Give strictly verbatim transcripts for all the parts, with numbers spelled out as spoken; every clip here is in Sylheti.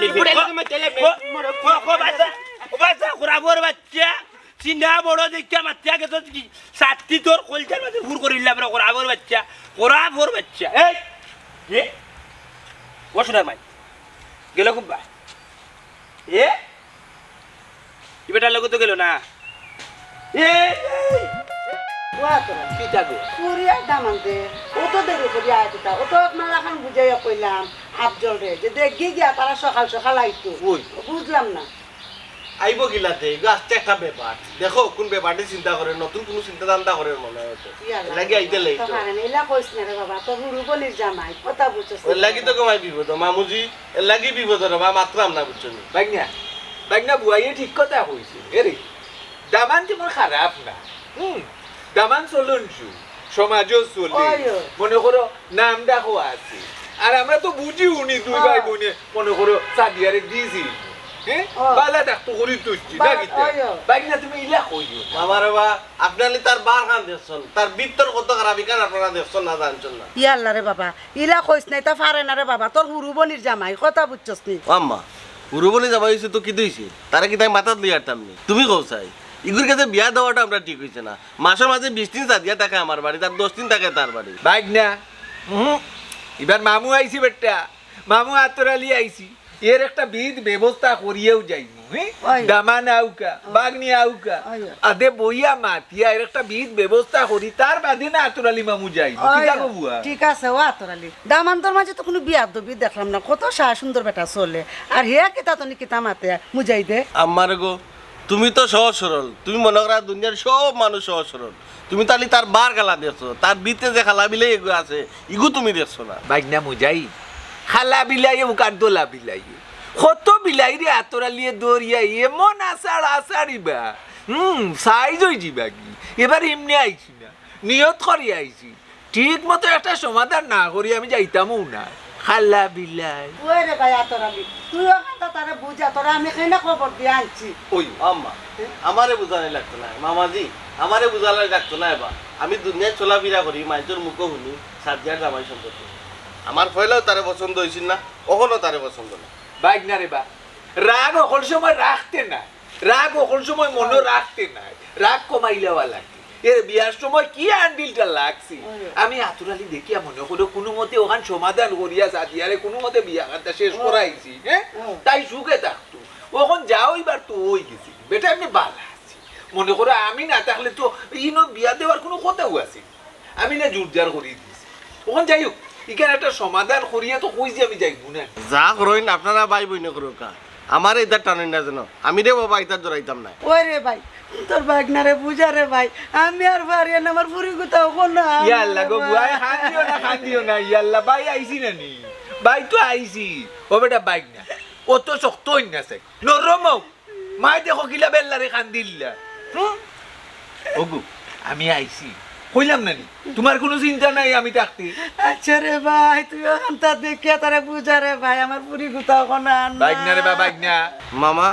মনির ফুড়ে। ক, ক, ক, বাচ্চা, ও বাচ্চা, খরাবর বাচ্চা। চিনা বড় দেখিয়া মাতিয়া গেছস কি? সাত্তি তোর কলজার মাঝে ফুর করিল্লা বড় খরাবর বাচ্চা। খরাবর বাচ্চা। এই, এ? ও সোনার মাই। গেল কুনবা? এ? ই বেটার লগে তো গেল না। এই, এই, ওয়া তো। কিতা গো? ফুরিয়া দামান্দে, অত দেরি করিয়া আয় কিতা? অত আপনারারে বুঝাইয়া কইলাম, আফজলরে, যে দেখগি গিয়া তারা সকাল সকাল আইতো। ওই। বুঝলাম না। আইবো গিলাতে, এগু আস্তে একটা ব্যাপার। দেখো, কুন ব্যাপারটি চিন্তা করে, নতুন কুনু চিন্তা ধান্দা করে মনে হয় তো। ইয়াল্লা, এর লাগি আইতে late তো হয়। পারে না, ইলা কইস না রে বাবা, তোর হুরু বনির জামাই, কথা বুঝছস না ওর লাগি তো রে বাবা। কমাই বিপদ, মামুজি, এর লাগি বিপদ রে বাবা, মাতরাম না, বুঝছো নি? ভাগ্না, ভাগ্না বুয়াইয়ে ঠিক কথা কইছে। এরে, দামান তেমন খারাপ না। হুম, দামান চলনসু, সমাজও চলে। ওই, ওই। মনে করো, নাম ডাকও আছে। আর আমরা তো বুঝিও নি দুই হ্যাঁ। ভাই বইনে, মনে করো, সাদিয়ারে দিছি। হ্যাঁ? ও। বালা ডাকতো করি তুলছি, বালা, না কিতা? ওই, ওই। ভাগ্না, তুমি ইলা কইও না। বাবা রে বা, আপনারা তার বার খান দেখছন, তার ভিতর কত খারাপ, ইখান আপনারা দেখছন না, জানছন না। ইয়াল্লা রে বাবা, ইলা কইস না, ইতা পারে না রে বাবা, তোর হুরু বনির জামাই, কথা বুঝছস নি? ও আম্মা, হুরু বনির জামাই অইছে তো কিতা অইছে? তারে কিতা আমি মাথাত লইয়া আরতাম নি? তুমি কও চাই, ইগুর গেছে বিয়া দেওয়াটা আমরা ঠিক অইছে না। মাসর মাঝে বিশ দিন সাদিয়া থাকে আমার বাড়িত, আর দশ দিন থাকে তার বাড়িত। ভাগ্না, হুম, ইবার মামু আইছি বেটা, মামু আতর আলী আইছি, এর একটা বিধ ব্যবস্থা করিয়াউ যাইমু, হ্যাঁ? ওই। দামান আউকা, ওই। ভাগ্নি আউকা, ওই। আদে বইয়া মাতিয়া এর একটা বিধ ব্যবস্থা করি, তার বাদে না আতর আলী মামু যাইমু। ওই। কিতা গো বুয়া? ঠিক আছে, ও আতর আলী। দামান্দর মাঝে তো কুনু বিয়াদবি দেখলাম না, কত সা সুন্দর বেটা চলে। আর হে কিতা তনি কিতা মাতে, মুজাই দে। আম্মারে গো, তুমি তো সহজ সরল, তুমি মনে করো দুনিয়ার সব মানুষ সহজ সরল। তুমি তালি তার বার খালা দেখছো, তার ভিতরে যে খালা বিলাই এগু আছে, ইগু তুমি দেখছো না। ভাগ্না মুজাই, খালা বিলাই, উকার দোলা বিলাই। কত বিলাইরে আতর আলিয়ে দরিয়া, এমন আছাড় আছাড়িবা। হুম, সাইজ অই যিবা কি? এবার এমনে আইছি না, নিয়ত করি আইছি। ঠিক মতো একটা সমাধান না করি আমি যাইতামও না। খালা বিলাই। ওই রে ভাই, আতর আলী, তুইও কথা তারে বুঝা, তোরা আমি কেনে খবর দিয়া আনছি। ওই আম্মা, আমারে বুঝানি লাগতো না, মামাজি, আমারে বুঝানি লাগতো না এবার। আমি দুনিয়াত চলাফিরা করি, মাইনষর মুখো হুনি, সাদিয়ার জামাই সম্পর্কে। আমার পয়লাও তারে পছন্দ অইছিল না, অখনও তারে পছন্দ না। ভাগ্না রে বা, রাগ অকল সময় রাখতে না। রাগ অকল সময় মনো রাখতে নায়, রাগ কমাইলাওয়া লাগে। এর বিয়ার সময় কি আন্ডিলটা লাগছে? ওই। আমি আতর আলী দেখিয়া মনে করো কুনু মতে অখান সমাধান করিয়া সাদিয়ারে কুনু মতে বিয়া খানটা শেষ ওই। করাইছি, হ্যাঁ? ওই। তাই সুখে থাকতো। অখন যা অইবার তো অই গেছে। বেটা এমনে বালা আছে। মনে করো আমি না থাকলে তো ইনো বিয়া দেওয়ার কুনু কথাও আছে। আমি না জোরজার করি দিছি। অখন যাই হোক, ইখান একটা সমাধান করিয়া তো কইছি আমি যাইমু না। যা করইন আপনারা ভাই বইনে করউক্কা। আমারে ইতাত টানইন না যেন। আমি রে বাবা ইতাত জড়াইতাম না। ওই রে ভাই, তোর ভাগ্নারে বুঝা রে ভাই। আমি আর পারি না, আমার ফুরি গুতা অখন না। ইয়া আল্লাহ গো, বুয়াই কান্দিও না, কান্দিও না। ইয়া আল্লাহ, ভাই আইছি না নি? ভাই তো আইছি। ও বেটা ভাগ্না, অত শক্ত অইন না চাই। নরম অও। মাই দেখো কিলা বেল্লারে কান্দিল্লা। হুম? ওগো, আমি আইছি। কইলাম না নি? তুমার কুনু চিন্তা নাই আমি থাকতে। আচ্ছা রে ভাই, তুই অখানতা দেখিয়া তারে বুঝা রে ভাই, আমার ফুরি গুতা অখন আর না। ভাগ্না রে বা ভাগ্না। মামা,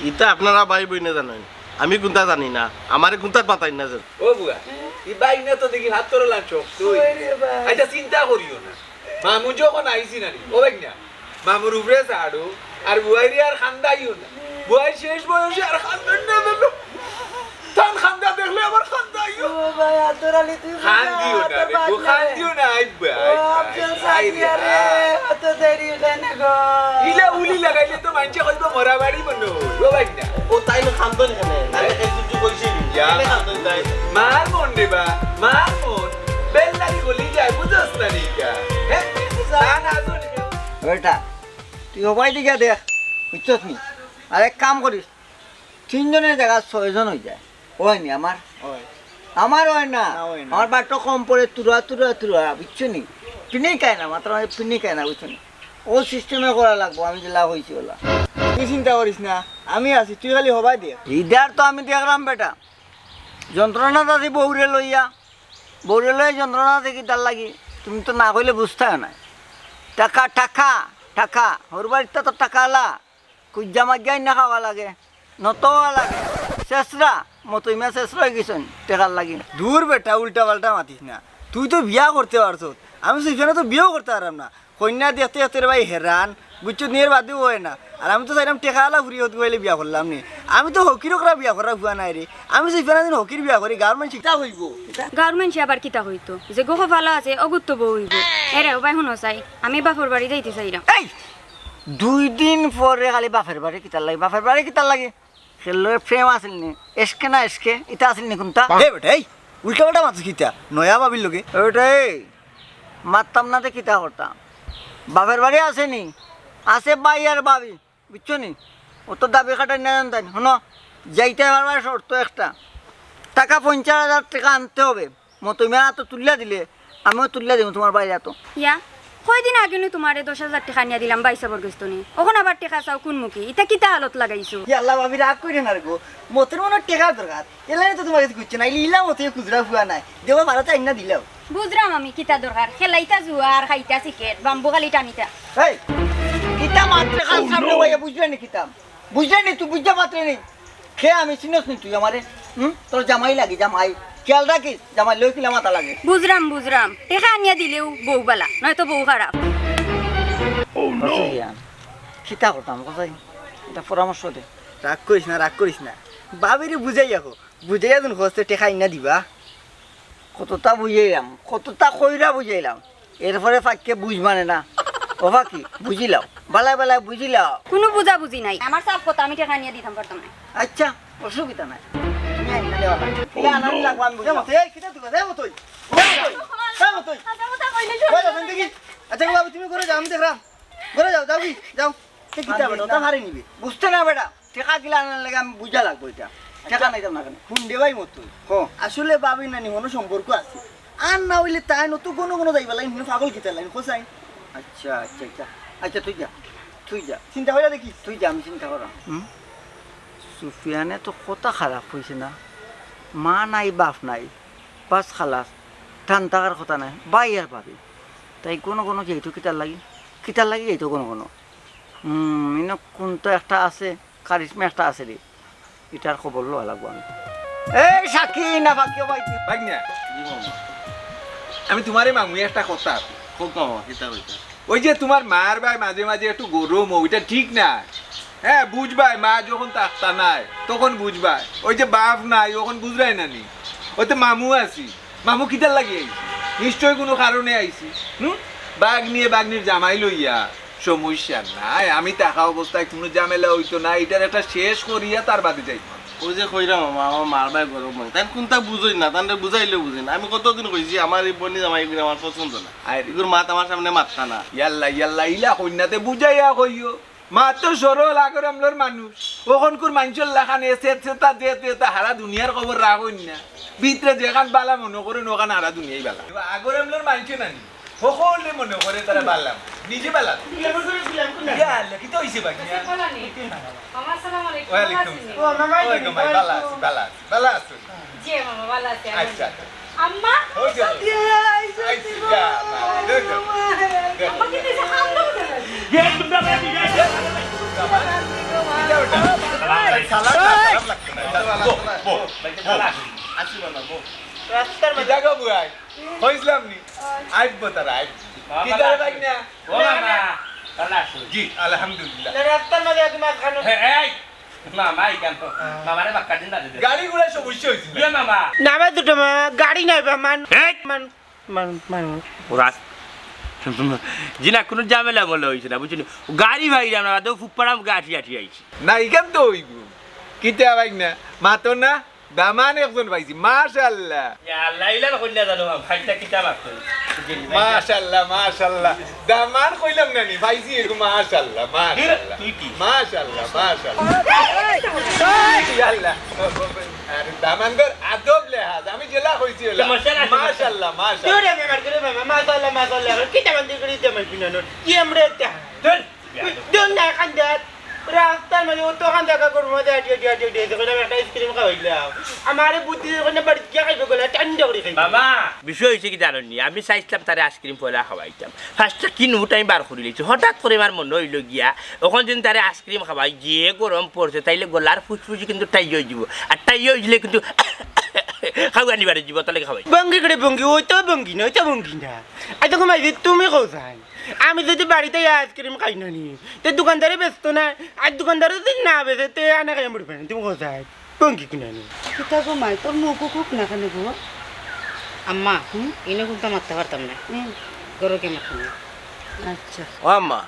ইতা আপনারা ভাই বইনে জানইন, আমি কুন্তা জানি না, আমারে কুন্তাত পাতাইন না যেন। ও বুয়া, ই ভাগ্না তো দেখি হাত তোর লাঞ্চ তুই। ওই রে ভাই। আচ্ছা, চিন্তা করিও না, মামু যখন আইছি না নি, ও ভাগ্না, মামুর উপরে ছাড়ো, আর বুয়াইরে আর কান্দাইও না। বুয়াই শেষ বয়সে আর কান্দইন না যেন। তান কান্দা দেখলে আমার কান্দা আইও। ও ভাই, আতর আলী, তুই বুঝা, কান্দিও না তোর রে, ভাই ও না। কান্দিও না, আইবা, ও আইবা, আফজল আইবা, সাদিয়া রে, আইবা। অত দেরি কেনে গো? ইলা উলি লাগাইলে তো মাইনষে কইবো মরা বাড়ি মনো অয়। ও ভাগ্না। ও তাই না কান্দইন কেনে? তাইলে এই কিছু কইছে নি? ইয়া। কেনে কান্দইন তাই? মার মন রে বা, মার মন। বেল্লারি গলি যায়, বুঝছস না নি ইটা? হ্যাঁ? তা না তো নি। বেটা, তুই হবাই দিকে দেখ, বুঝছস নি? আর এক কাম করিস, তিনজনের জাগাত ছয়জন অই যায়। অয় নি আমার? অয়। আমার অয় না। না, অয় না। আমার বাটো কম পড়ে তুরা, তুরা, তুরা, বুঝছো নি? পিনেই খায় না, মাত্র মানে পিনেই খায় না, বুঝছো নি? ও সিস্টেমে করা লাগবো, আমি যেলা কইছি ওলা। তুই চিন্তা করিস না, আমি আছি, তুই খালি হবাই দে। ইদার তো আমি দেখলাম বেটা, যন্ত্রণা দাদি বউরে লইয়া, বউরে লইয়া যন্ত্রণা দেখি তার লাগি, তুমি তো না কইলে বুঝতায় না। টাকা, টাকা, টাকা, হউর বাড়িত তো টাকা আলা, কুইজ্জা মাইজ্জা আইন্না খাওয়া লাগে, নত অওয়া লাগে। শেষরা, মতইমা শেষরা অই গেছইন, টেকার লাগি। দূর বেটা, উল্টা পাল্টা মাতিস না। তুই তো বিয়া করতে পারছস, আমি সুফিয়ানে তো বিয়াও করতে পারলাম না। কইন্যা দেখতে দেখতে রে ভাই হেরান, বুঝছো, নিয়ের বাদে অয় না। আর আমি তো চাইলাম টেকা আলা ফুরি হতে পাইলে বিয়া করলাম নি। আমি তো হকির ওকরা বিয়া করা ফুয়া নায় রে। আমি সুফিয়ানে দিন হকির বিয়া করি, গাঁওর মানষে কিতা কইবো? গাঁওর মানষে আবার কিতা কইতো? যে গো কপালো আছে, অগুত্ত বউ অইবো। এরে, ও ভাই, হুনো চাই, আমি বাপর বাড়ি যাইতে চাইরাম। এই! দুই দিন পরে খালি বাপের বাড়ি কিতার লাগি, বাপের বাড়ি কিতার লাগি? খেলর প্রেম আছিল নি? এশকে না এশকে? ইতা আছিল নি কুনটা? এ বেটা, এই উল্টা পাল্টা মাতছ কিতা? নয়া ভাবির লগে? ওটাই মাততাম না তে কিতা করতাম? বাপের বাড়ি আছে নি? আছে ভাই আর ভাবি, বুঝছো নি? অত দাবি খাটাইন না জানতাম। হুনো, যাইতে পারবা শর্ত একটা, টাকা পঞ্চাশ হাজার টাকা আনতে হবে। মতই মিয়ার আতো তুলিয়া দিলে আমিও তুলিয়া দিমু তুমার ভাইর আতো। ইয়া, কয়দিন আগে নু তুমারে দশ হাজার টেকা আনিয়া দিলাম ভাইসাবর গেছ থনে। অখন আবার টেকা চাও কুন মুখে? ইতা কিতা হালত লাগাইছো? ইয়া আল্লাহ, ভাবি রাগ কইরা না রে গো। মতইর মনো অয় টেকার দরকার। এলানি তো তুমার গেছে খুজছে না। ইলা মতই খুজরা ফুয়া নাই। দেওয়া ভাড়াতে আইনা দিলাও। বুঝরাম আমি কিতা দরকার। খেলাইতা জুয়া আর খাইতা সিগারেট, বাম্বু খালি টানিতা। এই, কিতা মাতরে খান সামনে বইয়া বুঝলে নি কিতা? বুঝলে নি তুই? বুঝতে পারলে নি? খে আমি চিনস নি তুই আমারে? হুম? তোর জামাই লাগি, জামাই। খেয়াল রাখিস, জামাই লই কিলা মাতা লাগে। বুঝরাম, বুঝরাম। টেকা আনিয়া দিলেউ বউ বালা, নয়তো বউ খারাপ। আচ্ছা, জিয়ান, কিতা করতাম, কোথায়? এটা পরামর্শ দে। রাগ করিস না, রাগ করিস না। ভাবিরে বুঝাইয়া কো, বুঝাইয়া দিন, হস্তে টেকা আইনা দিবা। কততা বুঝাইলাম, কততা কইরা বুঝাইলাম, এরপরে ফাক্কে বুঝ মানে না। ও ফাকি, বুঝিলাও, বালায় বালায় বুঝিলাও। কুনু বুঝাবুঝি নাই, আমার সাফ কথা, আমি টেকা আনিয়া দিতাম পারতাম না। আচ্ছা, অসুবিধা নাই, তুমি আইনা দেওয়া লাগবে। কিলা আনানি লাগবো আমি বুঝলাম। এই, কিতা তুই, এই মতই, এই মতই, এই মতই। আচ্ছা, কথা কইলে কই যাচ্ছেন দেখি? আচ্ছা, বাবু, তুমি ঘরে যাও, আমি দেখলাম। ঘরে যাও, যাও কি? যাও। এ কিতা বেটা, ওটা ভারী নিবে। বুঝতে না বেটা, টেকা কিলা আনার লাগে আমি বুঝা লাগবো এটা। টেকা নাইতাম না কেনে? হুন দে ভাই মতই। হ। আসলে ভাবি নানি হনো সম্পর্ক আছে। আর না অইলে তাইন অত ঘন ঘন যাইবা লাইন, হুনো পাগল কিতা লাইন, কোসাইন? আচ্ছা, আচ্ছা, আচ্ছা। আচ্ছা, তুই যা। তুই যা। চিন্তা কইরা দেখি। তুই যা, আমি চিন্তা করাম। হুম? সুফিয়ানে তো কথা খারাপ কইছে না। মা নাই, বাপ নাই। বাস খালাস। টান থাকার কথা নাই। ভাই আর ভাবি। তাই ঘন ঘন যাইতো কিতার লাগি? কিতার লাগি যাইতো ঘন ঘন? হুম, ইনো কুনতা একটা আছে, কারিশমা একটা আছে রে। ইটার খবর লওয়া লাগবো আমি। এই সাক্ষী না বাকি ভাই। ভাগ্না, জি মামা। আমি তুমারে মামু একটা কথা আছে। কও মামা, কিতা কইতা? ওই যে তুমার মার বায় মাঝে মাঝে একটু গরম অয়, ইটা ঠিক না। হ্যাঁ, বুঝবায়, মা যখন থাকতা নায়, তখন বুঝবায়। ওই যে বাপ নাই, অখন বুঝরায় না নি? ওই তো মামু আছি, মামু কিতার লাগি আইছি? নিশ্চয় কুনু কারণে আইছি। হুম? ভাগ্নিয়ে ভাগ্নির জামাই লইয়া। সমস্যা নাই, আমি থাকা অবস্থায় কুনু ঝামেলা অইতো না, ইটার একটা শেষ করিয়া তার বাদে যাইমু। ওই যে কইরা মামা, আমার মার বায় গরম অয়, তাইন কুনতা বুঝইন না, তানরে বুঝাইলেও বুঝইন না। আমি কতদিন কইছি, আমার ই বইনি জামাই ইগুরে আমার পছন্দ না। আরে। ইগুর মাত আমার সামনে মাততা না। ইয়াল্লা, ইয়াল্লা, ইলা কইন না, তে বুঝাইয়া কইও। মা তো সরল আগর আমলর মানুষ। অখনকুর মানষর লাখান এ সেত সেতা, যে তেতা, হারা দুনিয়ার খবর রাখইন না। ভিতরে যেখান বালা মনো করইন, অখান হারা দুনিয়াই বালা। আগর আমলর মানষে নানি, হকলে মনো করে তারা বালা। নিজে বালা। ইয়া আল্লাহ, কিতা অইছে ভাই? মামা, আসসালামু আলাইকুম। ওয়ালাইকুম। ভালা আছি নি? ও, মামা, ওই গো, ভাই, ভালা আছি, ভালা আছি। জি, মামা, ভালা আছি, আচ্ছা, আচ্ছা। আম্মা? ওই যে। আইসা, আইসা, আইসা, ইয়া, মা, দে, দে। আম্মা, কি দিছে? কান্দো কেন? ইয়ে, তোমরা বাড়ি যাও। সালাম না, খারাপ লাগতো না। বো, বো, বো। আসি বাবা, বো। রাস্তার মাঝে। কিতা গো বুয়াই? কইছিলাম নি? আইবো তারা, আইবো। বাবা, কিতা রে ভাই না? ও মামা, ভালা আছো? জি, আলহামদুলিল্লাহ। না, রাস্তার মাঝে একদম মাঝখানে। হে, এই, মামা, এই কেন? মামারে বাক্কা দিন দাদা দে। গাড়ি ঘোড়া সমস্যা অইছে না? ইয়ে মামা। না, ভাই, দুটো মামা, গাড়ি নাই, বা, মান-, এই! মান-, মান-, মান-। ওরা জি না, কুনু ঝামেলা বলে অইছে না, বুঝছো নি? গাড়ি ভাই আমরা তো ফুপ্পারাম গাঠি আঠি আইছি। না, ইখান তো অইবো। কিতা ভাই না? মাতো না? দামান একজন পাইছি, মাশাআল্লাহ। ইয়া আল্লাহ, ইলা না কইলা জানো, ভাইটা কিতা মাতো? মাশাআল্লাহ, মাশাআল্লাহ। দামান কইলাম না নি, পাইছি এগো, মাশাআল্লাহ, মাশাআল্লাহ। তুই কি? মাশাআল্লাহ, মাশাআল্লাহ। ইয়া আল্লাহ। আরে দামানগর আদব লেহাজ, আমি যেলা কইছি ওলা। মাশাআল্লাহ, মাশাআল্লাহ। দূরে মেমার করে মামা, মাশাআল্লাহ, মাশাআল্লাহ। কিতা বান্দি করে দিতে মাই পিনানো? কি আমরা এটা? দূর। দূর না, কান্দাত। রাস্তার মাঝে অত কান্দা কাকর মাঝে আটি, আটি, আটি, আটি, আটি, কইলাম, "একটা আইসক্রিম খাওয়াইলাম।" আমারে বুদ্ধি দিয়ে কইলাম, "বাড়ি গিয়া খাইবে গলা, ঠান্ডা করে খাইবে।" মামা, বিষয় অইছে কি জানো নি? আমি চাইছিলাম তারে আইসক্রিম পয়লা খাওয়াইতাম। ফার্স্টটা কি নোট আমি বার করি লইছি। হঠাৎ করে আমার মনে অইলো গিয়া, অখন যদি তারে আইসক্রিম খাওয়াই, যে গরম পড়ছে, তাইলে গলার ফুসফুসি কিন্তু টাই অইযিবো। আর টাই অইলে কিন্তু খাওয়ানি বাড়ি যিবো, তাইলে খাওয়াই। ভঙ্গি করে ভঙ্গি, ওই তো ভঙ্গি না, ওই তো ভঙ্গি না। আই তো ঘুমাইছি, তুমি কও চাই। আমি যদি বাড়িত আইয়া আইসক্রিম খাই না নি, তে দোকানদারে বেচতো না। আর দোকানদারে যদি না বেচে, তে আনা খাইয়া মরবে না। তুমি কোথায়? ভঙ্গি কিনা নি? কিতা গো মাই, তোর মুখ উকুক না কেনে গো? আম্মা, হুম? ইনো কুনতা মাততাম পারতাম না। হুম। গরকে মাততাম না। আচ্ছা। ও আম্মা,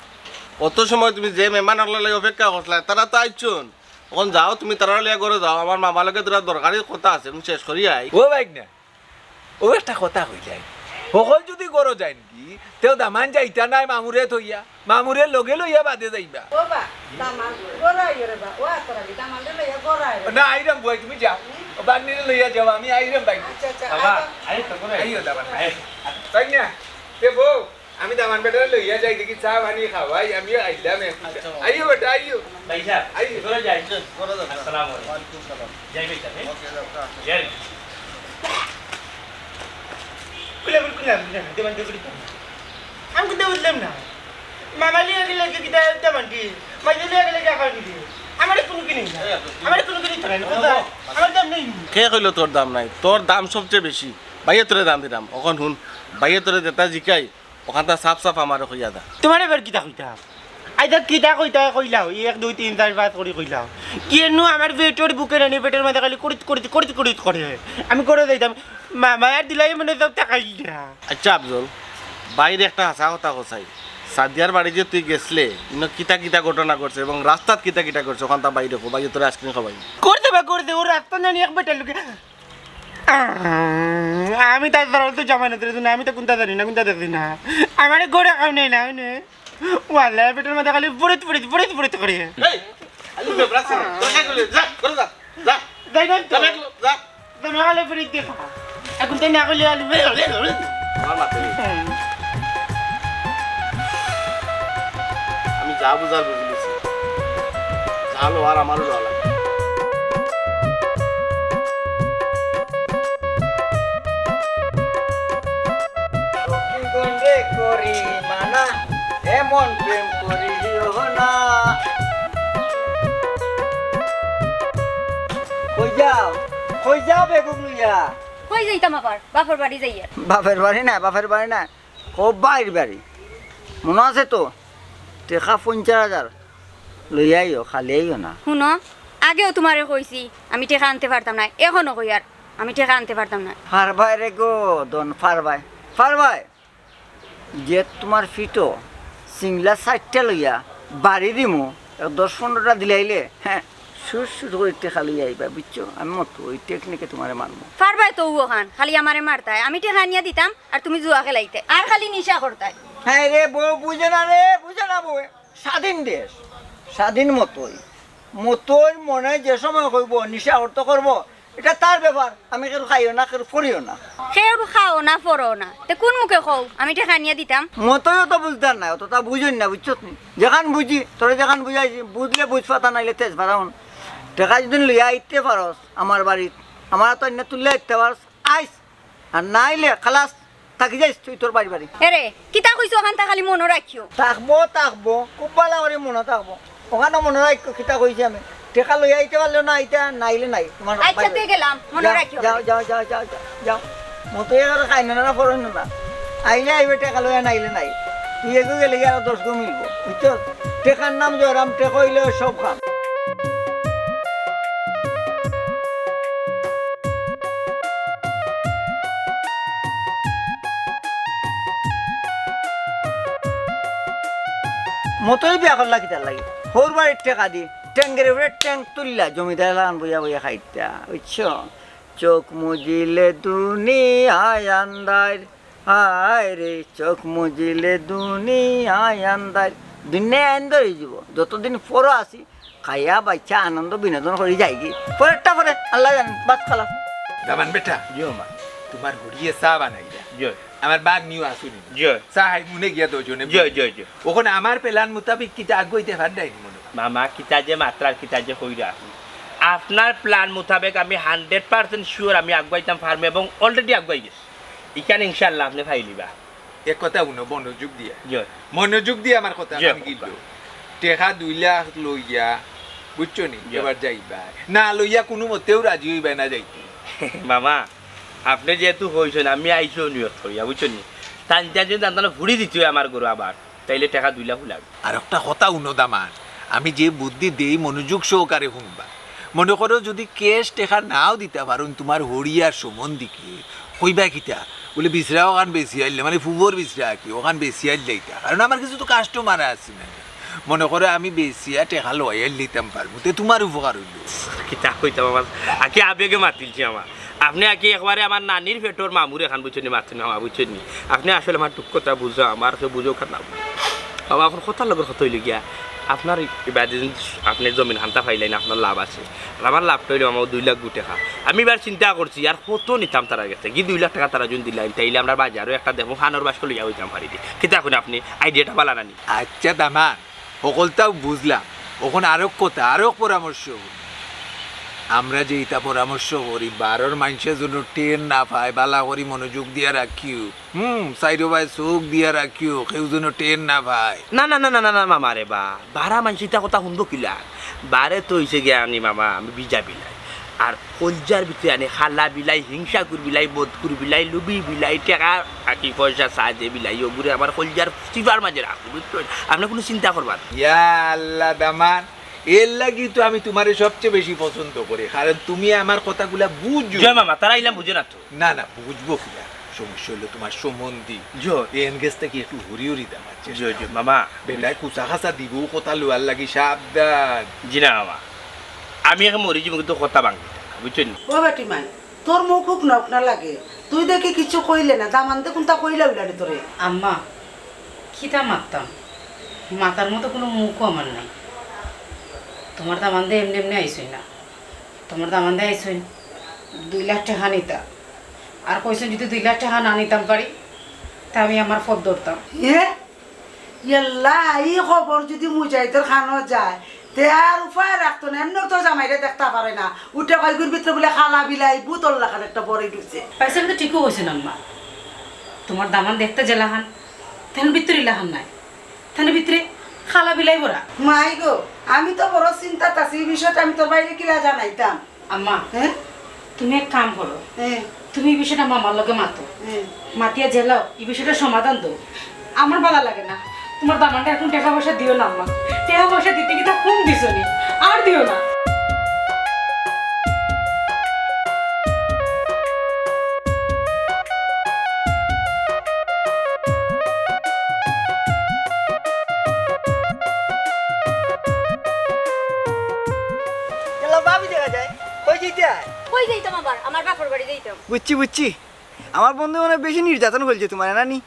অত সময় তুমি যে মেহমান অকলর লাগি অপেক্ষা করছলায়, তারা তো আইছইন। অখন যাও, তুমি তারারে লইয়া ঘরো যাও, আমার মামার লগে থুড়া দরকারি কথা আছে, আমি শেষ করি আই। ও ভাইগনা, ও একটা কথা কইলাই, হকল যুদি ঘরো যাইন গি, তেউ দামান যাইতা নায় মামুরে থইয়া, মামুরে লগে লইয়া বাদে যাইবা। ও বা, দামান, ঘরো আইও রে বা, ও আতর আলী, দামানরে লইয়া ঘরো আইও। না, আইরাম বুয়াই, তুমি যাও। ও বান্নিরে লইয়া যাও, আমি আইরাম ভাই। আচ্ছা, আচ্ছা, বাবা, আইও। আইও তো, ঘরো আইও। আইও দামান। আইও। ভাইগনা, তে বউ, আমি দামান বেটারে লইয়া যাই দেখি, চা পানি খাওয়াই, আমিও আইলাম এখন। আচ্ছা, বাবা। আইও বেটা, আইও। ভাই সাহেব, আইও। ঘরো যাই। ঘরো যাও। আসসালামু আলাইকুম। ওয়ালাইকুম সালাম। যাই ভাই সাহেব, হ্যাঁ? ওকে, যাও, যাও। যাই। খুলে বল, খুলে বল, খুলে বল, দেবেন তো খুলে বল। আমি কিন্তু বুঝলাম না। মামা লিয়ে গেলে কি কিতা দাম আনবি? মাইয়া লিয়ে গেলে কি আকার দিবি? আমার কোনো কিনি না। আমার কোনো কিনি তো নাই। আমার দাম নেই। কে কইলো তোর দাম নাই? তোর দাম সবচেয়ে বেশি। ভাইয়ে তোরে দাম দিলাম। অখন হুন, ভাইয়ে তোরে যেটা জিকাই, অখানতা সাফ সাফ আমারে কইয়া দা। তোমারে এবার কিতা কইতাম? আইতা কিতা কইতা কইলাও, এক, দুই, তিন, চাইর, পাঁচ করি কইলাও। কেনে আমার পেটর ভুকে নানি, পেটর মাঝে খালি করিত, করিত, করিত, করিত করে। আমি ঘরো যাইতাম, মা-, মায়ার দিলাই মনে সব টাকাই না। আচ্ছা আফজল, ভাইরে একটা হাছা কথা কছাই। সাদিয়ার বাড়ি যে তুই গেছলে, ইনো কিতা কিতা ঘটনা ঘটছে এবং রাস্তাত কিতা কিতা ঘটছে, অখানতা ভাইরে কো, ভাইয়ে তোরে আইসক্রিম খাওয়াই। করছে বা করছে, ও রাস্তা জানি এক বেটার লগে। আহ, আমি তার দ্বারা তো জামাই না, তুই না, আমি তো কুনতা জানি না, কুনতা দেখছি না। আমারে ঘরো খাওয়াই নাই না, নে। ওয়াল্লাহ, পেটর মাঝে খালি ফুরিত, ফুরিত, ফুরিত, ফুরিত করে। এই, আলু দে, ব্রাশ কর। তোর খাই করলে, যা, ঘরো যা, যা। যাই না তো। যা, ব্যাগ লো, যা। তো না হলে ফুরিত দেখা। এখন তাই না করলে আলু দে। আমার মাথা নেই। হুম। আমি যা বুঝার বুঝি লিছি। যা লওয়ার আমারও লওয়া লাগে। সখীগণরে করি মানা, এমন প্রেম করিও না। কই যাও, কই যাও বেগুন লইয়া? কই যাইতাম আবার? বাপর বাড়ি যাইয়ার। বাপর বাড়ি না, বাপর বাড়ি না, কো বাইর বাড়ি। মনো আছে তো? টেকা পঞ্চাশ হাজার লইয়া আইও, খালি আইও না। হুনো, আগেও তোমারে কইছি আমি টেকা আনতে পারতাম না, এখনো কইয়ার আমি টেকা আনতে পারতাম না। পারবায় রে গো, দন পারবায়, পারবায়। যে তোমার ফিটো সিংলা চাইরটা লইয়া বাড়ি দিমু, এক দশ পনেরোটা দিলাইলে, হ্যাঁ, সুর সুর করি টেকা লইয়া আইবা, বুঝছো? আমি মতো ওই টেকনিকে তোমারে মারমু। পারবায় তো অখান, খালি আমারে মারতায়, আমি টেকা আনিয়া দিতাম, আর তুমি জুয়া খেলাইতায়, আর খালি নিশা করতায়। হ্যাঁ রে বউ, বুঝে না রে, বুঝে না বউ। স্বাধীন দেশ, স্বাধীন মতই। মতই মনে যে সময় কইবো, নিশা করতে করবো, ইটা তার ব্যাপার। আমি কেউর খাইও না, কেউর পড়িও না। কেউর খাও না, পড়ো না। তে কুন মুখে কও, আমি টেকা আনিয়া দিতাম? মতইও তো বুঝতার না, অততা বুঝইন না, বুঝছত নি? যেখান বুঝি, তোরে যেখান বুঝাইছি, বুঝলে বুঝ পাতা, নাইলে তেজ পাতা হন। টেকা যদি লইয়া আইতে পারস আমার বাড়িত, আমার তো অন্য তুললে আইতে পারস, আইস। আর নাইলে খালাস, থাকি যাইস তুই তোর বাড়ি বাড়ি। এরে, কিতা কইছো অখানতা খালি মনো রাখিও। থাকবো, থাকবো, খুব ভালা করি মনো থাকবো। অখানো মনো রাখিও কিতা কইছি আমি। টেকা লইয়া আইতে পারলেও না আইতা, নাইলে নাই। তোমার আচ্ছা, বাড়ি তে বাড়ি। গেলাম, মনো যাও, রাখিও। যাও, যাও, যাও, যাও, যাও, যাও। মতো এবার খাই না, না, পড়ো না, না। আইলে আইবে টেকা লইয়া, নাইলে নাই। তুই এগু গেলে গিয়া আরো দশ গু মিলবো, বুঝছো? টেকার নাম জয়রাম, টেকা অইলে সব কাম। মতই বিয়া করলা কিতার লাগি? হউর বাড়ির টেকা দি, টেঙ্গের উপরে টেঙ্গ তুললা, জমিদার লাখান বইয়া বইয়া খাইতা, বুঝছো? চোখ মুজিলে দুনিয়ায় আন্দার, হায় রে, চোখ মুজিলে দুনিয়ায় আন্দার। দুনিয়া আন্দার অইযিবো। যতদিন পরো আছি, খাইয়া বাইচ্চা আনন্দ বিনোদন করি যাইগি। পরেরটা পরে, আল্লায় জানইন, বাস খালাস। দামান বেটা, জি ও মা। তোমার হড়িয়ে চা বানাইরা। জি। আমার বাগ নিউ আসুনি। জি। চা হাই মুনে গিয়া দুইজনে। জি, জি, জি। অখন আমার plan মোতাবেক কিতা আগুয়াইতে পাররায়নি মনো? মামা, কিতা যে মাতরা, কিতা যে কইরা। আপনার plan মোতাবেক আমি hundred percent sure আমি আগুয়াইতাম পারমু এবং already আগুয়াই গেছি। ইখান ইনশাআল্লাহ আপনে পাইলিবা। এক কথা হুনো, মনোযোগ দিয়া। জি। মনোযোগ দিয়া আমার কথা জি। কান গিলো। টেকা দুই লাখ লইয়া, বুঝছো নি? জি। এবার যাইবা। না লইয়া কুনু মতেউ রাজি অইবা না যাইতে। মামা, আপনে যেহেতু কইছইন, আমি আইছো নিয়ত করিয়া, বুঝছো নি? তান, তান যদি তান তান ফুড়ি দিতে অয় আমার ঘরো আবার, তাইলে টেকা দুই লাখ লাগবো। আর একটা কথা হুনো দামান, আমি যে বুদ্ধি দেই মনোযোগ সহকারে হুনবা। মনো করো যদি cash টেকা নাও দিতা পারইন, তোমার হড়িয়ার সম্বন্ধীকে কইবা কিতা? বুলে, "বিছরা অখান বেশি আইলে, মানে ফুবর বিছরা আর কি, অখান বেশি আইলে ইতা।" কারণ আমার কিছু তো customer আছে না। মনে করো আমি বেচিয়া টেকা লইয়া লিতাম পারমু, তে তুমার উপকার অইলো। কিতা কইতাম আমার, আকি আবেগে মাতিলছি আমার। আপনে আকি একবারে আমার নানির পেটর মামুর লাখান বুঝছইন নি, মাতইন মামা বুঝছইন নি। আপনে আসলে আমার দুঃখটা বুঝো, আমার সে বুঝো খারাপ। বাবা, অখন কথার লগর কথা অইলো গিয়া, আপনার ইবাদি আপনে জমিন খান্তা পাইলাইন, আপনার লাভ আছে। আর আমার লাভটা অইলো মামা দুই লাখ গু টেকা। আমি ইবার চিন্তা করছি, আর কত নিতাম তারার গেছে। গি দুই লাখ টেকা তারা যুদি দিলাইন, তাইলে আমরা বাজারো একটা দেখো, ফানর বাস্ক লইয়া অইতাম পারি দি। কিতা কইন আপনে, আইডিয়াটা ভালা না নি? আচ্ছা দামান, হকলতাউ বুঝলাম। অখন আরক কথা, আরক পরামর্শ। আমরা যে ইতা পরামর্শ করি, বারর মানষে যেন টের না পায়, ভালা করি মনোযোগ দিয়া রাখিও। হুম, চাইরোবায় চউখ দিয়া রাখিও, কেউ যেন টের না পায়। না, না, না, না, না, না, মামা রে বা, বারা মানষে ইতা কথা হুনবো কিলা? বারে তো অইছে গিয়া আনি মামা, আমি বিজা বিলাই। আর কলজার ভিতরে আনে খালা বিলাই, হিংসাকুর বিলাই, বদকুর বিলাই, লুবি বিলাই, টেকা আকি পয়সা চায় যে বিলাই, অগুরে আমার কলজার চিপার মাঝে রাখবো, বুঝছইন? আপনে কুনু চিন্তা করবা না। ইয়া আল্লাহ দামান, এর লাগি তো আমি তুমারে সবচেয়ে বেশি পছন্দ করি, কারণ তুমি আমার কথাগুলা বুঝো। জয় মামা, তারা ইলাম বুঝে না তো। না, না, বুঝবো কিলা? সমস্যা অইলো তুমার সম্বন্ধী। জি। এন গেছ থাকি একটু হরি হরি দামার চেষ্টা। জি, জি, মামা। বেটায় কুচা খাচা দিবো, কথা লওয়ার লাগি সাবধান। জি না মামা, আমি এখন মরি যাইমু, কিন্তু কথা ভাঙি না, বুঝছইন নি? ও বেটি মাই, তোর মুখ হুকনা হুকনা লাগে, তুই দেখি কিছু কইলে না, দামান্দে কুনতা কইলা উলারে তোরে? আম্মা, কিতা মাততাম? মাতার মতো কুনু মুখও আমার নাই। তুমার দামান্দে এমনে এমনে আইছইন না, তুমার দামান্দে আইছইন দুই লাখ টেকা নিতা, আর কইছইন যুদি দুই লাখ টেকা না নিতাম পারি, তে আমি আমার পথ ধরতাম। হে? ইয়াল্লা, ই খবর যুদি মুজাহিদর কানো যায়, তে আর উপায় রাখতো না। এমনে তো জামাইরে দেখতা পারে না, উঠে কয় গুর ভিতরে বুলে খালা বিলাই, ভূতর লাখান একটা বড়ি ঢুকছে। ভাইসাব তো ঠিকউ কইছইন আম্মা, তুমার দামান দেখতে যেলাখান, তেন ভিতরে ইলাখান নায়, তেন ভিতরে খালা বিলাই ভরা। মাই গো, আমি তো বড় চিন্তাত আছি, ই বিষয়টা আমি তোর ভাইরে কিলা জানাইতাম? আম্মা, হ্যাঁ? তুমি এক কাম করো, হ্যাঁ। তুমি ই বিষয়টা মামার লগে মাতো। হ্যাঁ। মাতিয়া যেলাও, ই বিষয়টা সমাধান দেও। আমার ভালা লাগে না, তুমার দামান্দরে এখন টেকা পয়সা দিও না আম্মা। টেকা পয়সা দিতে গিয়া কম দিছো নি, আর দিও না। এলা ভাবি দেখা যায়, কই যাইতায়? কই যাইতাম আবার? আমার বাপর বাড়ি যাইতাম। বুঝছি, বুঝছি। আমার বন্ধু মনে অয় বেশি নির্যাতন করছে তুমারে, না নি?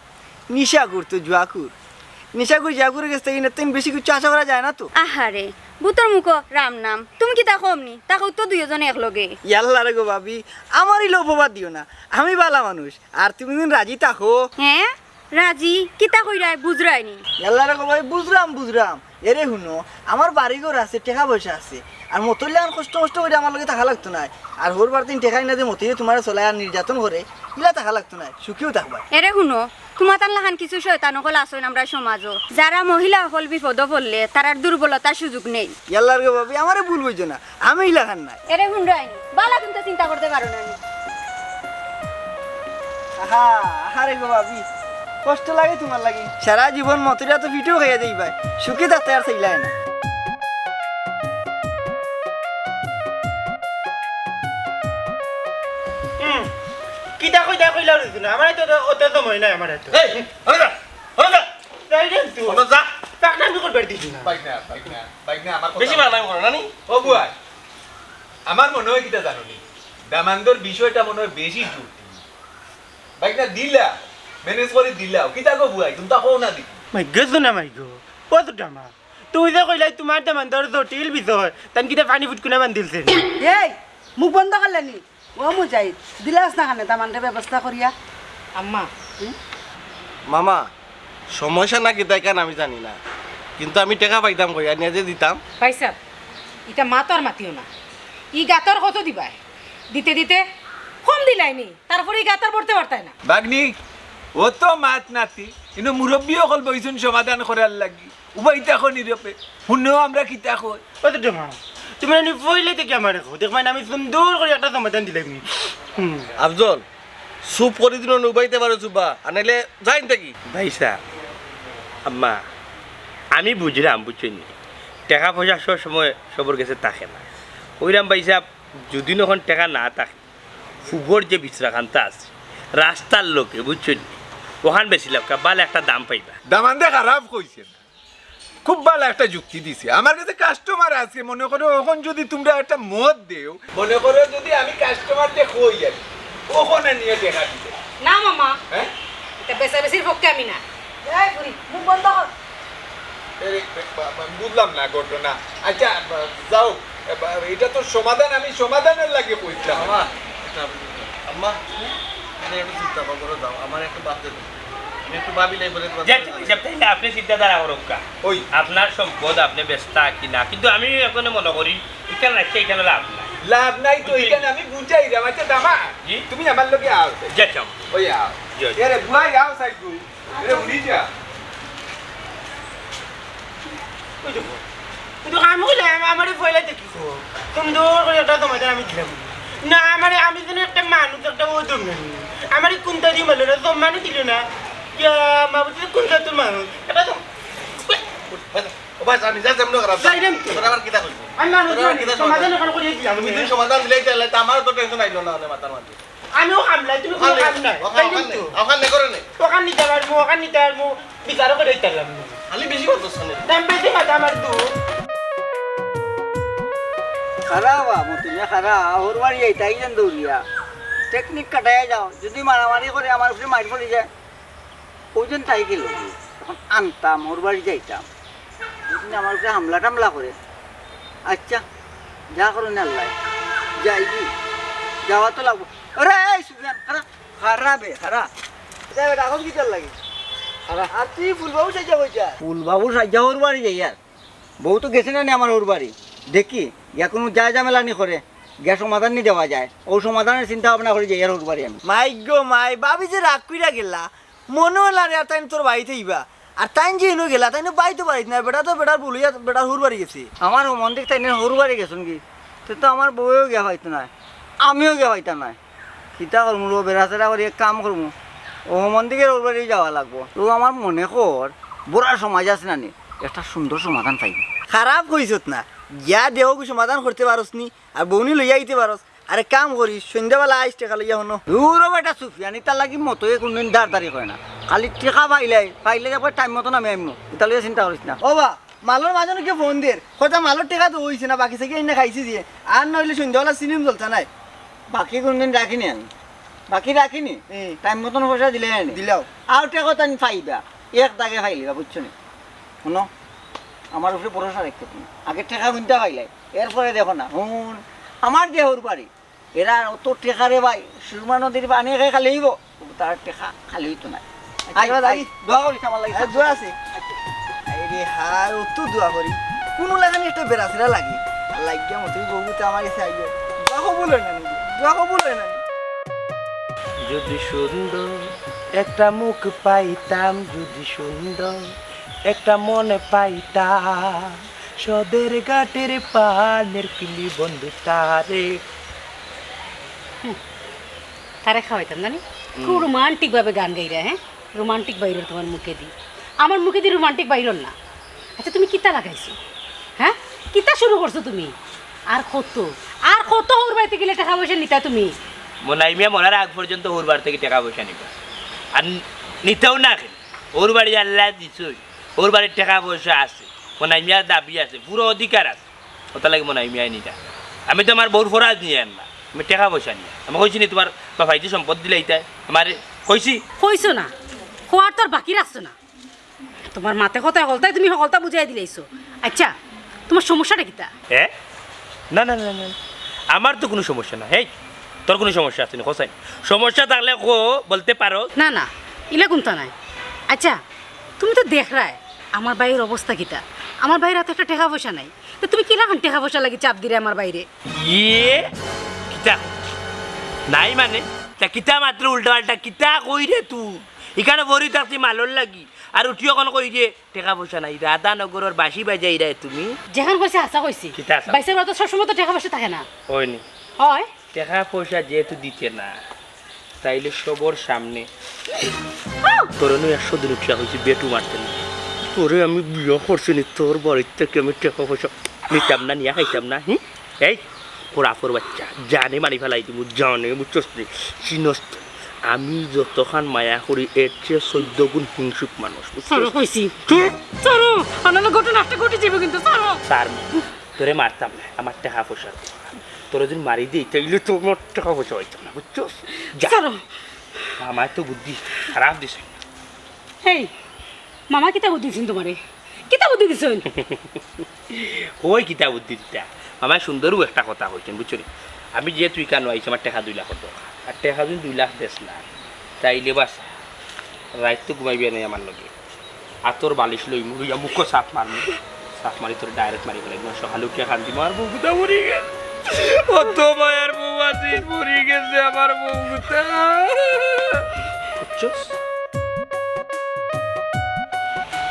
নিশাকুর তো জুয়াকুর। নিশাকুর জুয়াকুরর গেছ থাকি ইনার তাইন বেশি কিছু আশা করা যায় না তো। আহারে, ভূতর মুখো রাম নাম। তুমি কিতা কম নি? থাকো তো দুইওজনে একলগে। ইয়াল্লা রে গো ভাবি, আমারে অপবাদ দিও না। আমি ভালা মানুষ। আর তুমি যেন রাজি থাকো। হ্যাঁ? রাজি? কিতা কইরায়? বুঝরায় নি? ইয়াল্লা রে গো ভাই, বুঝরাম, বুঝরাম। এরে হুনো, আমার বাড়ি ঘর আছে, টেকা পয়সা আছে। আর মতইর লাখান কষ্ট মষ্ট করি আমার লগে থাকা লাগতো নায়। আর হউর বাড়ির তাইন টেকা আইনা যে মতইয়ে তুমারে চলায় আর নির্যাতন করে, ইলা থাকা লাগতো নায়, সুখেউ থাকবায়। এরে হুনো, তুমাতান লাখান কিছু শয়তান অকল আছইন আমরার সমাজো, যারা মহিলা অকল বিপদো পড়লে তারার দুর্বলতার সুযোগ নেইন। ইয়াল্লা রে গো ভাবি, আমারে ভুল বুঝো না, আমি ইলাখান নায়। এরে হুনো আইনি, ভালা কুন্তা চিন্তা করতে পারো না নি। আহা, আহারে গো ভাবি, কষ্ট লাগে তুমার লাগি। সারা জীবন মতইরা তো পিঠেও খাইয়া যাইবায়, সুখে থাকতে আর চাইলায় না। হুম, কিতা কইতা কইলাও রইছো না, আমার তো অত সময় নাই আমার তো। এই, হনো যা, হনো যা। যাই রে তুই। হনো যা। পাকনামি করবার দিস না। বাইক না, বাইক না, বাইক না, আমার কথা বেশি বাড়াবাড়ি করো না নি? ও বুয়া, আমার মনে অয় কিতা জানো নি? দামান্দর বিষয়টা মনে অয় বেশি জটিল। বাইক না দিলা, ম্যানেজ করি দিলাও। কিতা গো বুয়াই, তুমি তা কও না দি। মাই গো, না মাই গো। ও তো দামা। তুই যে কইলাই তুমার দামান্দর জটিল বিষয়, তান কিতা পানি ফুটকুনা বান্ধিলছে নি? এই, মুখ বন্ধ করলে নি? ও মুজাহিদ, দিলাস না কেনে দামান্দরে ব্যবস্থা করিয়া? আম্মা। হুম? মামা, সমস্যা না কিতা ইখান আমি জানি না, কিন্তু আমি টেকা পাইতাম কই, আনিয়া যে দিতাম। ভাইসাব, ইতা মাতো আর মাতিও না। ই গাতর কত দিবায়? দিতে দিতে কম দিলায় নি, তারপরে ই গাতর ভরতে পারতায় না। ভাগ্নি, অত মাত নাতি, ইনো মুরব্বি অকল বইছইন সমাধান করার লাগি। উবাই থাকো নীরবে, হুনো আমরা কিতা কই। ও তো জমা, তুমি এনে পইলে থাকি আমারে কও, দেখবায় না আমি সুন্দর করি একটা সমাধান দিলাইমু। হুম। আফজল, চুপ করি দিন, উবাইতে পারো চুপা, আর নাইলে যাইন থাকি। ভাইসাব, আম্মা, আমি বুঝরাম, বুঝছইন নি? টেকা পয়সা সব সময় সবর গেছে থাকে না। কইরাম ভাইসাব, যুদি অখন টেকা না থাকে, ফুবর যে বিছরাখান্তা আছে, রাস্তার লগে, বুঝছইন নি? অখান বেচিলাউক্কা, ভালা একটা দাম পাইবা। দামান্দে খারাপ কইছে না। খুব ভালা একটা যুক্তি দিছে। আমার কাছে কাস্টমার আছে, মনে করো অখন যুদি তুমরা একটা মদ দেও, মনে করো যুদি আমি কাস্টমাররে কই আর অখন নিয়া টেকা দিতে। না মামা, হ্যাঁ? ইটা বেচাবেচির পক্ষে আমি না। এই ফুরি, মুখ বন্ধ কর। এই, বা-, বা-, বুঝলাম না ঘটনা। আচ্ছা, বা-, যাও, বা-, ইটা তো সমাধান আমি সমাধানর লাগি কইছিলাম। মামা, একটা, আম্মা, তুমি একটু চিন্তা করো, যাও, আমার একটু বাদ দে। আমি একটু ভাবি লাই বলে তোমার যে তুমি হিসাব তাইলে আপনি চিন্তাধারা করুক্কা। ওই। আপনার সম্পদ আপনি বেচতা কি না, কিন্তু আমি এখানে মনে করি এখানে রাখতে এখানে লাভ নাই। লাভ নাই তো, বুঝলি? এখানে আমি বুঝাই রে, আচ্ছা দামা, জি? তুমি আমার লগে আও। যাইতাম। ওই আও। জি, জি। এরে বুয়াই আও সাইডু। এরে উড়ি যা। ওই দেখো, ওই দেখো, আমি কইলাম, আমারে ফয়লা দেখিছো। সুন্দর করি একটা সমাধান আমি দিলাম। না, আমারে, আমি যেন একটা মানুষ, একটা ওই দম না। আমারে কুন্তা দিয়ে মারলো না, সম্মানও দিল না। ইয়া, মা বলছে, "কুন্তা তোর মানুষ?" এটা তো ও ভাই, আমি যা যেমন খারাপ। যাই রে। তোর আবার কিতা কইছিস? আমি মানুষ তোর আবার মানি, কিতা সমাধান সমাধান? এখন করিয়া দিলাম। তুমি যদি সমাধান দিলেই তাহলে তো আমারও তো টেনশন আইলো না, মানে মাথার মাঝে। আমিও কামলাই, তুমি কোনো ওখানে, কাম নাই। ওখানে, তাই ওখানে, কিন্তু ওখানে করে নে। ওখান নিতে পারবো, ওখান নিতে পারবো, বিচারও করে দিতে পারলাম না। খালি বেশি কথা শুনে। দাম বেশি কথা আমার তো। খারাপ, মতিনে খারাপ, ওর বাড়ি যাইতাই যেন দৌড়িয়া। টেকনিক কাটাইয়া যাও, যদি মারামারি করে আমার উপরে মাইর পড়ি যায়, ওই জন্য তাই গেল। এখন আনতাম, ওর বাড়ি যাইতাম। যদি আমার উপরে হামলা টামলা করে, আচ্ছা, যা করো না আল্লাহ, যাইবি, যাওয়া তো লাগবো। আরে, এই সুফিয়ান, খারা, খারা বে, খারা। এটা বেটা, এখন কিতার লাগে? খারা। আর তুই ফুলবাবু সাইজা কই যা? ফুলবাবু সাইজা ওর বাড়ি যাই আর। বউ তো গেছে না নি আমার ওর বাড়ি। দেখি, ইয়া কোনো যায় ঝামেলা নি করে, গিয়া সমাধান নি দেওয়া যায়। ও সমাধানের চিন্তা ভাবনা করি যাই আর ওর বাড়ি আমি। মাই গো মাই, ভাবি যে রাগ কইরা গেলা, মনে হইল আরে আর তাইন তোর বাড়িতে ইবা। আর তাইন যে ইনো গেলা, তাইন বাড়িতে বাড়িত না, বেটা তো বেটার বলিয়া বেটার হুর বাড়ি গেছে। আমার ও মন্দির তাইন হুর বাড়ি গেছুন কি? তে তো আমার বউয়েও গিয়া পাইতো না, আমিও গিয়া পাইতাম না। কিতা করমু রো, বেড়াচেরা করি এক কাম করমু। ও মন্দিরের ওর বাড়ি যাওয়া লাগবো। তো আমার মনে কর, বড় সমাজ আছে না নি, একটা সুন্দর সমাধান পাইমু। খারাপ কইছত না, গিয়া দেহ সমাধান করতে পারস নি, আর বউনি লইয়া আইতে পারস। আরে কাম করিস, সন্ধ্যাবেলা আইস টেকা লইয়া হনো। দূর বেটা সুফিয়ান, ইতার লাগি মতই কোনদিন দাঁড়দারি করে না। খালি টেকা পাইলাই, পাইলে একবার টাইম মতন আমি আইমু। ইতা লইয়া চিন্তা করিস না। ও বা, মালর মাঝে নাকি ফোন দের। কথা মালর টেকা তো হইছে না, বাকি থাকি এনে খাইছি যে। আর না হইলে সন্ধ্যাবেলা সিনেমা চলতা নাই। বাকি কোনদিন রাখিনি আমি। বাকি রাখিনি। হুম। টাইম মতন পয়সা দিলে আনি। দিলাও। আর টেকা তো আমি পাইবা। এক দাগে পাইলিবা, বুঝছো নি? হুনো, আমার উপরে ভরসা রাখতে তুমি। আগে টেকা গুনতে পাইলাই। এরপরে দেখো না, হুন, আমার যে হউর বাড়ি, এরা অত টেকা রে ভাই, সুরমা নদীর পানি খাই খালি হইব, তার টেকা খালি হইতো না। আচ্ছা, আই, ভাই, আই, দোয়া করিস আমার লাগি। হ্যাঁ, দোয়া আছে। আরে হায়, অত দোয়া করি, কোনো লাগানি একটা বেড়াছেড়া লাগে। আর লাগিয়া মতো বউতে আমার কাছে আইও, দোয়া কবুল হয় না নি, দোয়া কবুল হয় না নি। যদি সুন্দর একটা মুখ পাইতাম, যদি সুন্দর একটা মন পাইতাম, সদর ঘাটের পানের কিলি বন্ধু তারে। হুম, তারে খাওয়াইতাম, জানি? হুম। খুব রোমান্টিক ভাবে গান গাইরা, হ্যাঁ? রোমান্টিক বাইরর তোমার মুখেদি। আমার মুখেদি রোমান্টিক বাইরর না। আচ্ছা, তুমি কিতা লাগাইছো? হ্যাঁ? কিতা শুরু করছো তুমি? আর কত, আর কত হউর বাড়িতে গেলে টেকা পয়সা নিতা তুমি? মনাই মিয়া মরার আগ পর্যন্ত হউর বাড়ি থাকি টেকা পয়সা নিবা। আর নিতাও না কেনে? হউর বাড়ি আল্লায় দিছইন, হউর বাড়ির টেকা পয়সা আছে, মনাই মিয়ার দাবি আছে, পুরো অধিকার আছে। ওটার লাগি মনাই মিয়ায় নিতা। আমি তো আমার বউর ফরাজ নিয়ার না, আমি টেকা পয়সা নিয়ার। আমি কইছি নি তোমার বাফাইদি সম্পদ দিলাইতায়? আমারে কইছি? কইছো না, কওয়ার তো আর বাকি রাখছো না। তোমার মাতে কথা হকলতাই তুমি হকলতা বুঝাই দিলাইছো। আচ্ছা, তোমার সমস্যাটা কিতা? এ? না, না, না, না, না। আমার তো কোনো সমস্যা না। এই, তোর কোনো সমস্যা আছে নি? কও চাই। সমস্যা থাকলে কও, বলতে পারো। না, না, ইলা কুন্তা নাই। আচ্ছা, তুমি তো দেখরায় আমার ভাইর অবস্থা কিতা। আমার ভাইর হাতে একটা টেকা পয়সা নাই। তো তুমি কিলাখান টেকা পয়সা লাগি চাপ দিরে আমার ভাইরে? ইয়ে? কিতা? নাই মানে? তা কিতা মাতরে উল্টা পাল্টা? কিতা কইরে তুই? ইখানো বড়ি থাকছি মালর লাগি। আর উঠিয়া অখন কইরে টেকা পয়সা নাই। রাধানগরর বাঁশি বাজাইরায় তুমি? যেখান কইছি হাছা কইছি। কিতা হাছা? বাইচ্চার বাড়িত সবসময় তো টেকা পয়সা থাকে না। অয় নি? অয়। টেকা পয়সা যেহেতু দিতে না, তাইলে সবর সামনে তোরে নু একশো দিন উঠিয়া কইছি বেটু মারতে না। তোরে আমি বিয়া করছি নি, তোর বাড়ির থাকি আমি টেকা পয়সা নিতাম না, নিয়া খাইতাম না, হুম? এই, খোরাফর বাচ্চা, জানে মারি ফালাই দিমু, জানে, বুঝছস নি? চিনস তো। আমি যতখান মায়া করি, এর চেয়ে চৌদ্দ গুণ হিংসুক মানুষ, বুঝছস? ছাড়ো কইছি। হুম? ছাড়ো, অনলে ঘটনা একটা ঘটি যাইব কিন্তু, ছাড়ো। স্যার, তোরে মারতাম না, আমার টেকা পয়সা। তোরে যদি মারি দেই, তাইলে তো আমার টেকা পয়সা অইতো না, বুঝছস? যা। ছাড়ো। মামায় তো বুদ্ধি খারাপ দিছে। এই, মামা কিতা বুদ্ধি দিছইন তোমারে? কিতা বুদ্ধি দিছইন? ওই কিতা বুদ্ধি দিতা? মামায় সুন্দরও একটা কথা কইছইন, বুঝছো নি? আমি যে তুই কানো আইছি, আমার টেকা দুই লাখর দরকার। আর টেকা যদি দুই লাখ দেস না, তাইলে বাস, রাইত তো ঘুমাইবে নাই আমার লগে। আতর বালিশ লই মুড়িয়া মুখো চাপ মারমু। চাপ মারি তোর ডাইরেক্ট মারি ফেলাই। সকালে উঠিয়া কান্দি, আমার বউ গুতা মরি গেল। অত মায়ার বউ আছিল, মরি গেছে আমার বউ গুতা। বুঝছস?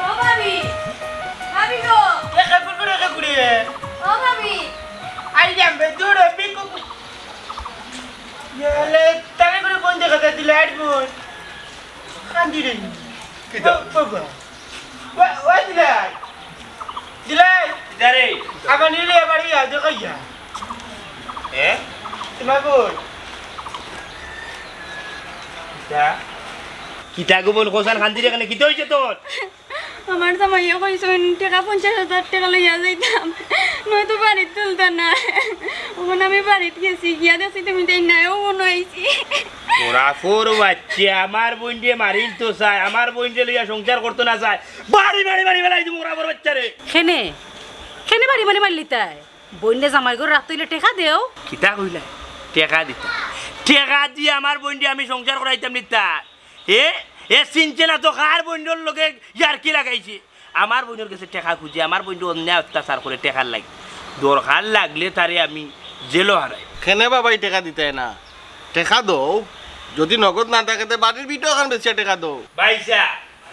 ও ভাবি, ভাবি গো। এ কাপড় করে কে কুড়িয়ে? ও ভাবি। আই জানবে, দৌড়ে, পিক আপ। ইয়ালে, তারে করে কোন জায়গাতে দিলে, আট বোন? কান্দি রে। কিতা? ও বাবা। ওই, ওই দিলাই। দিলাই। কিতা রে? আবার নিলে এবারে ইয়া, দেখো ইয়া। এ? তোমার বোন। কিতা? কিতা গো বোন, কোসান কান্দি রে কেনে? কিতা হইছে তোর? আমার জামাইয়ে কইছইন, টেকা পঞ্চাশ হাজার টেকা লইয়া যাইতাম, নয়তো বাড়িত তুলতা না। অখন আমি বাড়িত গেছি, গিয়া দেখছি তুমি তাই নাই, ও মনে হইছি। ওরা ফোর বাচ্চা, আমার বইনরে মারিল তো চায়, আমার বইনরে লইয়া সংসার করতো না চায়, বাড়ি, বাড়ি, বাড়ি, বাড়ি, তুমি ওরা বড় বাচ্চা রে। খেনে, খেনে বাড়ি, বাড়ি মারলি তাই? বইনরে জামাই ঘর রাখতে হইলে টেকা দেও। কিতা কইলা? টেকা দিতা? টেকা দিয়া আমার বইনরে আমি সংসার করাইতাম নিতা। এ, এ চিনছে না তো কার বইনর লগে ইয়ারকি লাগাইছে। আমার বইনর গেছে টেকা খুঁজে, আমার বইনরে অন্যায় অত্যাচার করে টেকার লাগি। দরকার লাগলে তারে আমি জেলও হারাই। কেনে বাবাই টেকা দিতায় না? টেকা দেও, যদি নগদ না থাকে তে বাড়ির ভিতরে ওখান বেশি টেকা দেও। ভাইসা,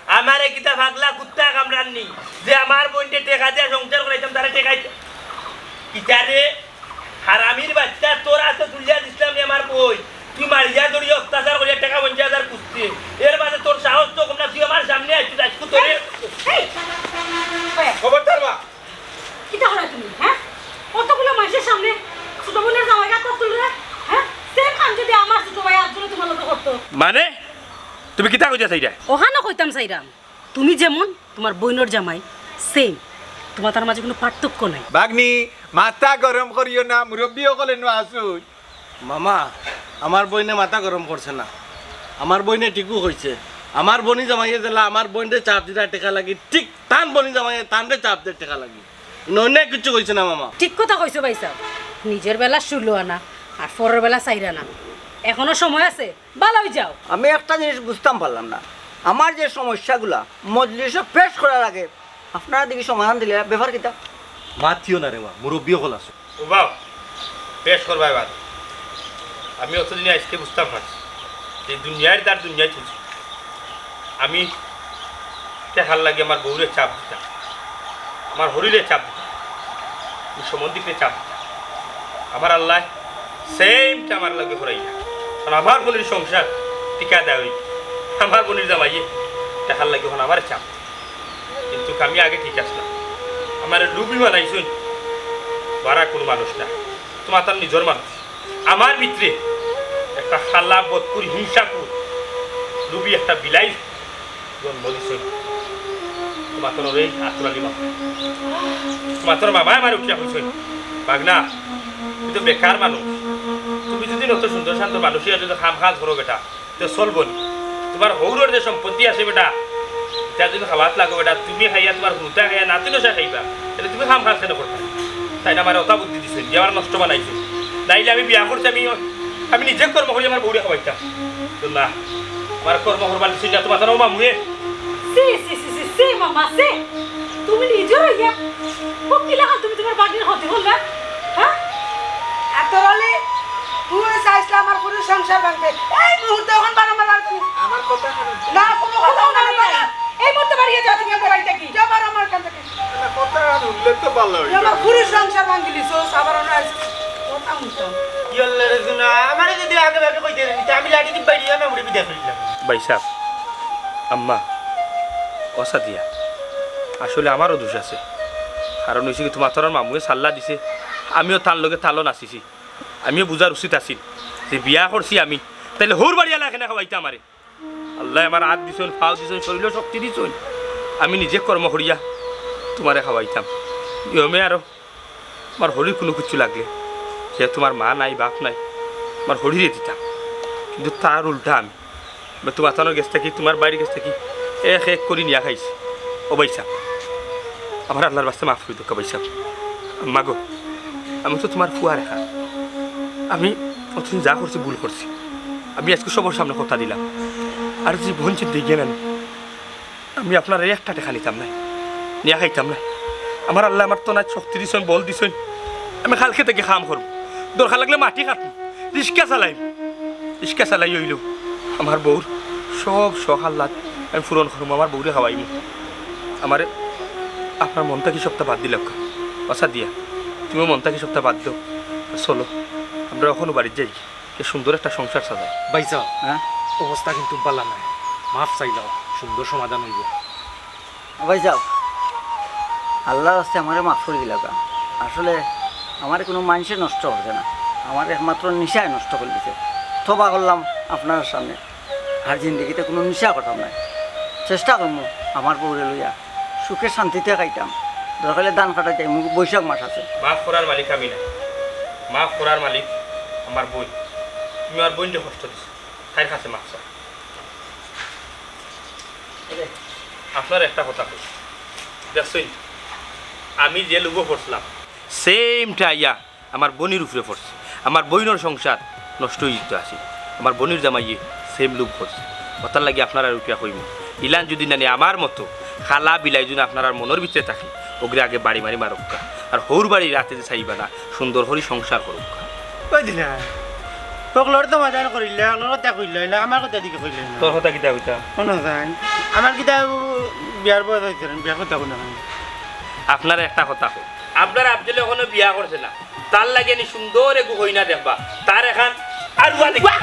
আমারে কিতা পাগলা কুত্তা কামড়াননি যে আমার বইনরে টেকা দিয়া সংসার করাইতাম, তারে টেকা দিতাম। কিতা রে? হারামির বাচ্চা, তোর আতো তুলিয়া দিছলাম নি আমার বইন। তুই মারিয়া ধরিয়া অত্যাচার করিয়া টেকা পঞ্চাশ হাজার খুঁজতে। এর মাঝে তোর সাহস তো কম না, তুই আমার সামনে আইছস, আইজকু তোরে। এই! খবরদার মা। কিতা করো তুমি, হ্যাঁ? অতগুলা মানুষের সামনে ছোট বইনর জামাইরে আত তুলরা, হ্যাঁ? সেম কাম যদি আমার ছোট ভাই আত তুলে তোমার লগে করতো। মানে? তুমি কিতা কইতা চাইরায়? অখানও কইতাম চাইরাম। তুমি যেমন, তোমার বইনর জামাই সেম। তোমার তার মাঝে কোনো পার্থক্য নাই। ভাগ্নি, মাথা গরম করিও না, মুরব্বি অকল এনো আছইন। মামা, আমার বইনে মাথা গরম করছে না। আমার বইনে ঠিকউ কইছে। আমার বইনি জামাইয়ে যেলা আমার বইনরে চাপ দিতা টেকা লাগি, ঠিক তান বইনি জামাইয়ে তানরে চাপ দের টেকা লাগি। ইনো অইন্য কিচ্ছু কইছে না মামা। ঠিক কথা কইছো ভাইসাব। নিজর বেলা ষোলো আনা, আর পরর বেলা চাইর আনা। এখনো সময় আছে, ভালা অই যাও। আমি একটা জিনিস বুঝতাম পারলাম না, আমার যে সমস্যাগুলা মজলিসো পেশ করার আগে আপনারা দেখি সমাধান দিলে ব্যাপার কিতা? মাতিও না রে মা, মুরব্বি অকল আছইন। ও বাপ, পেশ করবায় বাদ। আমি অতদিনে আইজকে বুঝতাম পারছি যে দুনিয়ার দার দুনিয়ায় চলছে। আমি টেকার লাগি আমার বউরে চাপ দিতাম, আমার হরিরে চাপ দিতাম, আমি সম্বন্ধিকরে চাপ দিতাম। আমার আল্লায় সেমটা আমার লগে করাইলা। কারণ আমার বইনর সংসার টিকা দেওয়া অইবো। আমার বইনর জামাইয়ে টেকার লাগি অখন আমারে চাপ। কিন্তু আমি আগে ঠিক আছলাম। আমারে লুবি বানাইছইন, বারা কুনু মানুষ না। তোমার তার নিজর মানুষ। আমার ভিতরে একটা কালা বদকুর, হিংসাকুর, লুবি একটা বিলাই জন্ম দিছইন। তোমার তার ওই আতুর আলী মামা। তোমার তার মামায় আমারে উঠিয়া কইছইন, "ভাগনা, তুমি তো বেকার মানুষ। তুমি যদি অত সুন্দর শান্ত মানুষ অইয়া যদি কাম কাজ করো বেটা, তে চলবো নি? তোমার হউরর যে সম্পত্তি আছে বেটা, ইতা যদি খাওয়াত লাগো বেটা, তুমি খাইয়া, তোমার হুরুতায় খাইয়া, নাতি নশা খাইবা, তাইলে তুমি কাম কাজ কেনে করতায়?" তাইন আমারে অতা বুদ্ধি দিছইন, দিয়া আমারে নষ্ট বানাইছইন। নাইলে আমি বিয়া করছি, আমি, আমি নিজে কর্ম করি আমার বউরে খাওয়াইতাম। তো না, আমার কর্ম করবার দিছইন না, তোমার তার ও মামুয়ে। ছি, ছি, ছি, ছি, ছি, মামা, ছি। তুমি নিজর অইয়া, ও কিলা তুমি তোমার ভাগ্নির ক্ষতি করলা? হ্যাঁ? আতর আলী, তুই চাইছলা আমার পুরো সংসার ভাঙতে। এই মুহূর্তে অখন বার আমার বাড়ি থাকি। আমার কথা কানে না, কোনো কথা কথা নাই। এই মুহূর্তে বাড়ি যাও তুমি আমার বাড়ি থাকি। যাও বার আমার এখান থাকি। না, কথা কানে উঠলে তো ভালা অইলো। আমার পুরো সংসার ভাঙিলিছস, আবার অনো আইছস। কথা হুনতাম। ইয়াল্লা রে জুনা, আমারে যদি আগে ভাগে কইতে রে, আমি লাঠি দি বাইরে না মুড়ি বিদায় করিলাম। ভাইসাব, আম্মা, ও সাদিয়া, আসলে আমারও দোষ আছে। কারণ অইছে কি, তোমার তার মামুয়ে সাল্লা দিছে, আমিও তার লগে তালো নাচিছি। আমিও বুঝার উচিত আছিল যে বিয়া করছি আমি, তাইলে হউর বাড়িআলা কেনে খাওয়াইতা আমারে? আল্লায় আমার আত দিছইন, পাও দিছইন, শরীলো শক্তি দিছইন, আমি নিজে কর্ম করিয়া তুমারে খাওয়াইতাম। ইয়মে আরো আমার হরির কুনু কিচ্ছু লাগলে, যে তুমার মা নাই, বাপ নাই, আমার হরিরে দিতাম। কিন্তু তার উল্টা আমি, আমি তুমার তানর গেছ থাকি, তুমার বাইর গেছ থাকি এক এক করি নিয়া খাইছি। ও ভাইসাব, আমার আল্লার ওয়াস্তে মাফ করি দেউক্কা ভাইসাব। আম্মা গো, আমি তো তুমার ফুয়ার একা, আমি অতদিন যা করছি ভুল করছি। আমি আইজকু সবর সামনে কথা দিলাম, আর জীবন জিন্দেগি না আমি আপনারার একটা টেকা নিতাম নায়, নিয়া খাইতাম নায়। আমার আল্লায় আমার তনে শক্তি দিছইন, বল দিছইন, আমি কাইলকে থাকি কাম করমু, দরকার লাগলে মাটি কাটমু, রিক্সা চালাইমু, রিক্সা চালাই অইলেও আমার বউর সব শখ আহ্লাদ আমি পূরণ করমু, আমার বউরে খাওয়াইমু। আমারে আপনার মন থাকি সবটা বাদ দিলাউক্কা। ও সাদিয়া, তুমিও মন থাকি সবটা বাদ দেও। চলো, আমরা অখনউ বাড়িত যাই। এ সুন্দর একটা সংসার সাজাই। ভাইসাব, হ্যাঁ? অবস্থা কিন্তু ভালা নায়, মাফ চাইলাও, সুন্দর সমাধান অইবো। ভাইসাব, আল্লার ওয়াস্তে আমারে মাফ করি দিলাউক্কা। আসলে আমারে কুনু মানষে নষ্ট করছে না, আমারে একমাত্র নিশায় নষ্ট করি দিছে। তওবা করলাম আপনার সামনে, আর জিন্দেগিতে কুনু নিশা করতাম নায়। চেষ্টা করমু আমার বউরে লইয়া সুখে শান্তিতে খাইতাম। দরকার অইলে ধান কাটাত যাইমু, বৈশাখ মাস আছে। মাফ করার মালিক আমি না, মাফ করার মালিক আমার বইন। তুমি আমার বইনরে কষ্ট দিছো, তাইর কাছে মাফ চাও। আপনারে একটা কথা কই, দেখছইন, আমি যে লুভো পড়ছিলাম, same টা আইয়া আমার বইনর উপরে পড়ছে। আমার বইনর সংসার নষ্ট অইযিতো আছিল, আমার বইনর জামাইয়ে same লুভ করছে। অতার লাগি আপনারারে উঠিয়া কইমু, ইলান যুদি নানি আমার মতো কালা বিলাই যুদি আপনারার মনর ভিতরে থাকে, অগুরে আগে বাড়ি মারি মারউক্কা। আর হউর বাড়ির আতে যে চাইবা না, সুন্দর করি সংসার করউক্কা। ওই দিলা, হকলর সমাধান করিলা, হকলর কথা কইলা, অইলা আমার কথা দিকে কইলা না। তোর কথা কিতা কইতা? কোনো যায়। আমার কিতা বিয়ার বয়স অইছে না, বিয়ার কথা কইলা না। আপনারে একটা কথা কই, আপনার আফজলে অখনো বিয়া করছে না, তার লাগি নি সুন্দর এগু কইনা দেখবা, তার এখান আর উয়া দেখবা।